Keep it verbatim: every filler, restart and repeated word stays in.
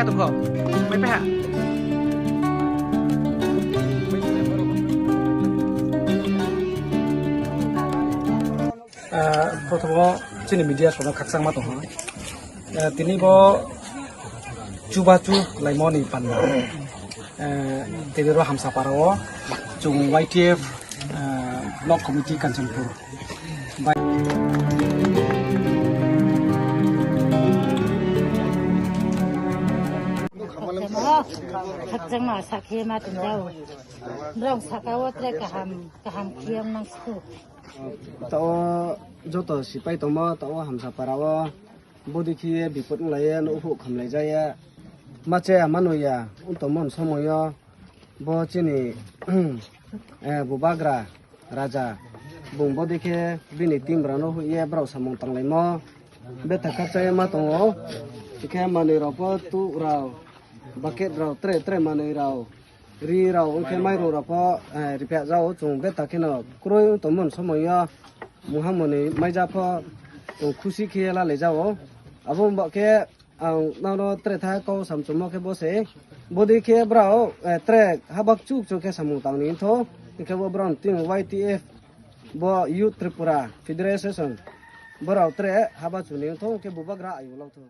Tongkho. Mai peha. Ah, prothomo chini media sono khakchangma tongkha. Ah, tini bo chubachu laimoni panda. Ah, tini ro Hamsapara o chung Y T F, ah, Block Committee Kanchanpur. Bai- Khakchangma sakhe ma tong jao. Borok saka o tre kaham, kaham khiyang nang sku. Tao joto sipai tongma tao Hamsapara o. Bodi khiye bipot wnglaye, nukhuk khamlai jaya. Mache amano ya, wng tongmon somoyo. Bo chini, eh, bubagra, raja. Bung bodi khe bini team rano huye, borok samung tanglaimo. Beta khakchaya ma tongo. Ikhe manwi rok bo tu rao, bucket rao, tre, tre manwi rao. Ri rao wngkhe mairung rok pho, eh, ripya jao, chung beta kheno kroi wng tongmon somoyo. Mungha mwnwi maija pho, chung khusi khe lalai jao. Abo wng khe, Ang nono tre tha kok samchungmo khe bo se. Bodi khe brao, eh, tre habak chuk chuk khe samung tangni wngtho. Hingkhe bo brao team Y T F, bo Youth Tripura Federation. Borok tre haba chuni wngtho, hingkhe bubagra ayung lok tho.